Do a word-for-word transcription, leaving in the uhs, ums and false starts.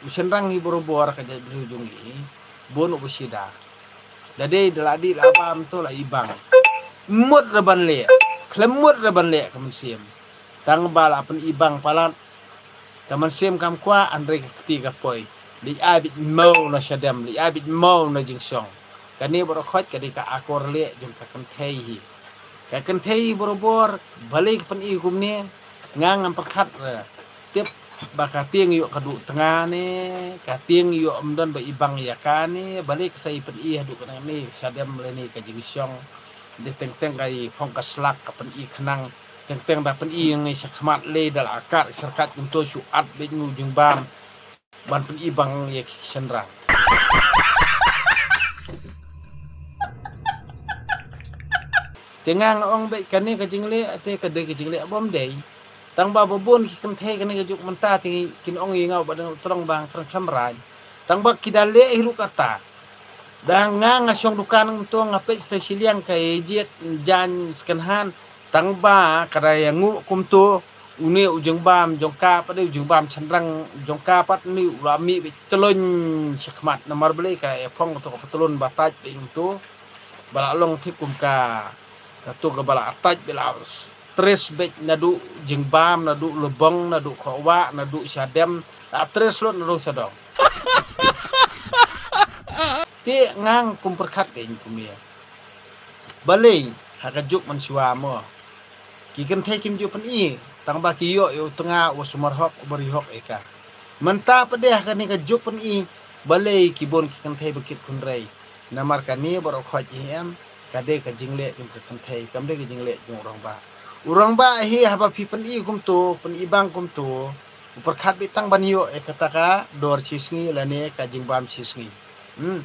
u shynrang hi barabor ka jaitbynriew jong ngi, bun u ba shida. Da dei da la dih la bam to la ibang. Mut re ban leh, khlem mut re ban leh ka mynsiem. Tang ba la pynibang palat, ka mynsiem kam kwah, hynrei ka kti ka poi. Leit ai beit maw na shadem, leit ai beit maw na jingshong. Kane baroh khoit ka dei ka akor leh jong ka kynthei hi. Ka kynthei barabor, balei ka pyni kumne, nga ngam pyrkhat re. Tip ba ka tieng ïoh ka duh tnga ne, ka tieng ïoh ym don ba ibang ïa ka ne, balei ka sa i pyni haduh kane ne, shadem lane ka jingshong. Dei teng teng ka i phong ka slak ka pyni khnang, teng teng da pyni ngi shakhmat lei da la kat syrkat kumto shu at beit ngi u jingbam ban pynibang ïa ki shynrang. Te nga nga ong beit kane ka jingleh te ka dei ka jingleh bym dei. Tang ba ba bun ki kynthei kane ka juk mynta te kin ong ïa nga ba dang trong bang kren khlem rain. Tang ba ki da leh hi ruh kata. Da nga nga shong dukan kumto nga peit stai shiliang ka jied jaiñ second hand. Tang ba ka da ïa nguh kumto, une u jingbam jong ka pat, u jingbam shynrang jong ka pat, une u la mih beit tylluñ shakhmat, namar balei ka ïa phong to ka patulun ba tait beit kumto. Ba la long thik kum ka, kato ka ba la tait beit la tres beit naduh jingbam, naduh lubong, naduh khohwah, naduh shadem, la tres lut naduh shadong. Te nga ngam pyrkhat kein kum ïa. Balei ha ka juk mynshuwa mo ki kynthei kim ju pyni, tang ba ki ïoh ïa u tnga u sumar hok u bari hok ïa ka. Mynta pat de ha kane ka juk pyni, balei ki bun ki kynthei ba kit khun rei. Namar kane baroh khoit hi em, ka dei ka jingleh jong ka kynthei, kam dei ka jingleh jong u rangbah. U rangbah hi haba phi pyni kumto, pynibang kumto, u pyrkhat beit tang ban ïoh ïa kata ka dor shisngi lane ka jingbam shisngi. Hmm.